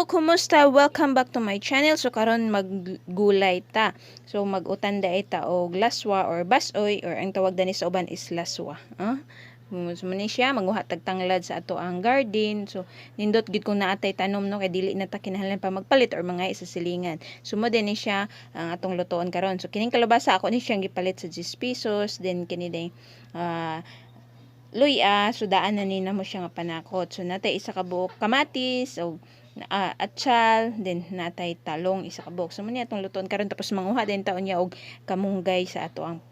Hello, kumusta? Welcome back to my channel. So karon maggulay ta. So mag-utan daay ta og laswa or basoy or ang tawag dani sa uban is laswa. Ah? So man siya manguha tag tanglad sa ato ang garden. So nindot gid kung naatay tanom, no, kay dili na ta kinahanglan pa magpalit or mga sa silingan. So mo din ni siya ang atong lutoon karon. So kining kalabasa, ako ni siyang gipalit sa 10 pesos, then kini din luya, so daan na ni mo siya nga panakot. So natay isa ka buok kamatis og atsal, then natay talong isa ka buok. So mo ni atong lutoon karon, tapos manguha din taon niya og kamunggay sa ato ang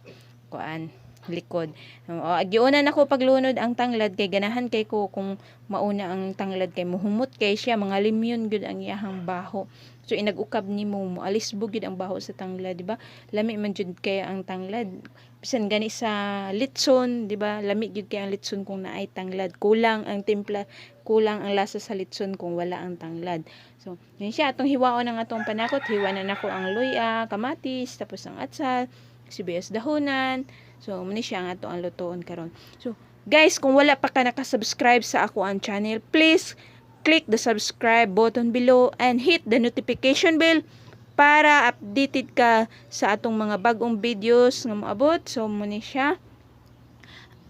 kuan likod. O, giuna nako paglunod ang tanglad kay ganahan kay ko kung mauna ang tanglad kay muhumot kay siya, mga limyon gyud ang iyahang baho. So inag-ukab nimo, moalisbog gyud ang baho sa tanglad, di ba? Lami man jud kay ang tanglad. Bisan gani sa litson, di ba? Lami gyud kay ang litson kung naay tanglad. Kulang ang timpla, kulang ang lasa sa litson kung wala ang tanglad. So, yun siya atong hiwaon ang atong panakot, hiwa na nako ang luya, kamatis, tapos ang atsal, sibuyas dahonan. So, muni siya ang ato ang lutoon karon. So, guys, kung wala pa ka nakasubscribe sa ako ang channel, please click the subscribe button below and hit the notification bell para updated ka sa atong mga bagong videos nga moabot. So, muni siya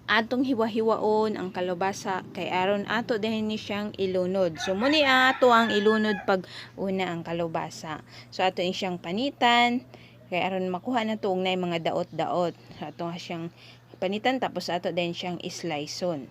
atong hiwa-hiwaon ang kalabasa kay aron ato din ni siyang ilunod. So muni ato ang ilunod pag una ang kalabasa. So ato ni siyang panitan kay aron makuha na to og naay mga daot-daot. So ato nga siyang panitan, tapos ato din siyang isliceon.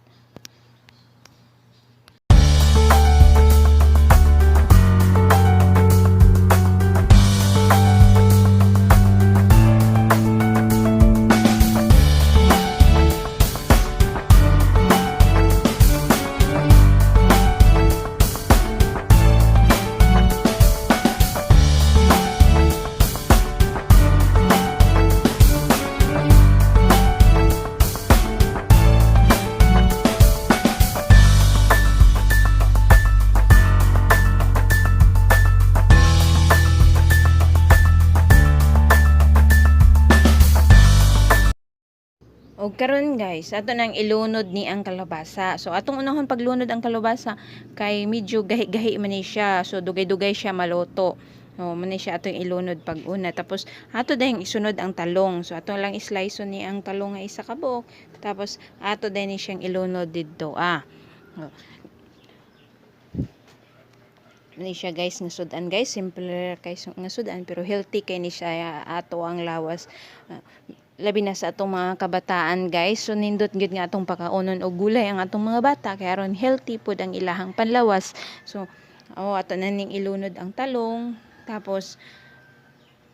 Og karon, guys, ato nang ilunod ni ang kalabasa. So atong unahon paglunod ang kalabasa kay medyo gahi-gahi man ni siya. So dugay-dugay siya maluto. So man ni siya atong ilunod pag una. Tapos ato dayong isunod ang talong. So ato lang islice ni ang talong nga isa ka buok. Tapos ato din ni siyang ilunod didto ah. Oh. Ni siya, guys, nga sudan, guys, simple kay nga sudan pero healthy kay ni siya ato ang lawas. Labi na sa atong mga kabataan, guys. So nindot gyud nga atong pakaonon og gulay ang atong mga bata kay aron healthy pud ang ilahang panlawas. So oh, ato na ning ilunod ang talong, tapos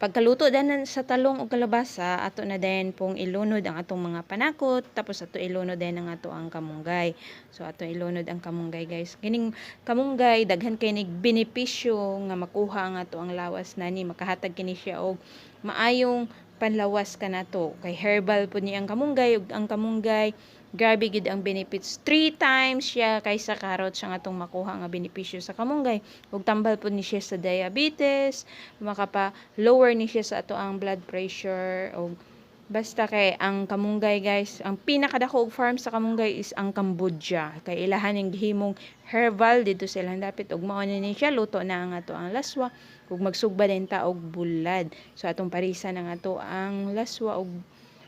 pagkaluto danan sa talong og kalabasa, ato na din pong ilunod ang atong mga panakot, tapos ato ilunod din ang ato ang kamunggay. So ato ilunod ang kamunggay, guys. Kining kamunggay, daghan kay nig benepisyo nga makuha ang ato ang lawas nani, makahatag kini siya og maayong panlawas kanato kay herbal pud ni ang kamunggay. Ug ang kamunggay, grabe gid ang benefits, three times siya kaysa carrots ang atong makuha nga benepisyo sa kamunggay. Ug tambal pud ni siya sa diabetes, makapa lower ni siya sa ato ang blood pressure. Og basta kay ang kamunggay, guys, ang pinakadako og farm sa kamunggay is ang Cambodia kay ilahan ning gihimong herbal dito sa ilang dapit. Ug mao na ni siya, luto na ang ato ang laswa ug magsugba din ta og bulad. So atong parisan ang ato ang laswa og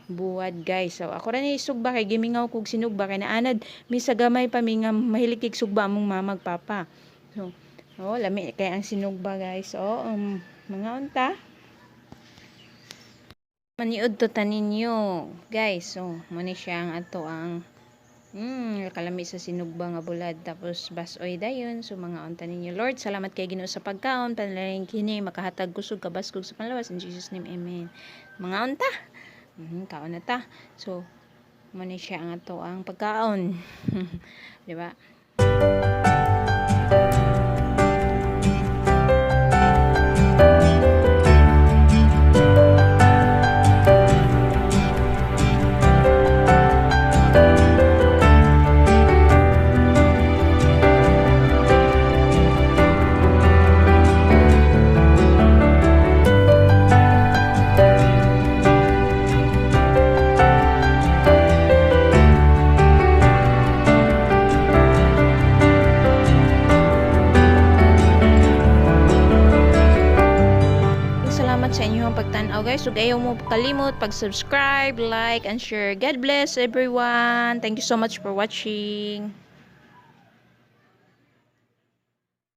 buwad, guys. So ako ra ni sugba kay gimingaw kog sinugba kay naanad mi sa gamay pa mi nga mahilig kig sugba among mama ug papa. So oh, lami kay ang sinugba, guys. Oh, mga unta. Maniud to taninyo, guys. So, mo ni siya ang ato ang kalami sa sinugba nga bulad, tapos basoy dayon. So mga unta ninyo. Lord, salamat kay Ginoo sa pagkaon. Panalangin kini makahatag kusog, kabaskog sa panlawas, in Jesus' name. Amen. Mga unta. Kaon na ta. So mo ni siya ang ato ang pagkaon. Di ba? salamat sa inyong pagtan-aw, guys. Ug ayaw mo kalimot pag-subscribe, like and share. God bless everyone. Thank you so much for watching.